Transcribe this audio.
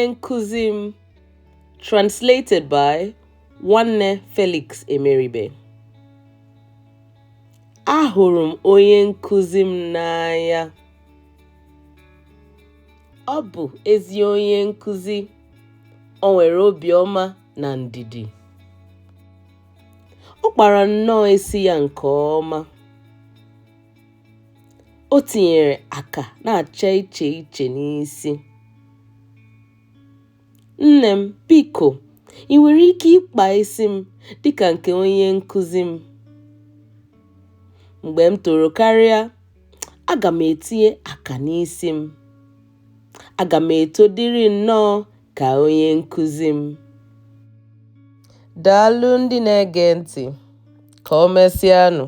nkụzi m. Translated by Nwanne Felix Emeribe. Ahụrụ m onye nkụzi m n'anya. Ọ bụ ezi onye nkụzi. O nwere obiọma na ndidi. Ọ kpara nnọọ isi ya nke ọma. O tinyere aka na-acha iche iche n'isi. Nne m, biko, ị nwere ike ịkpa isi m dịka nke onye nkụzi m? Mgbe m toro karịa, aga m etinye aka n'isi m. Aga m eto dịrị nnọọ ka onye nkụzi m. Daalụ ndị na-ege ntị. Ka o mesịanụ.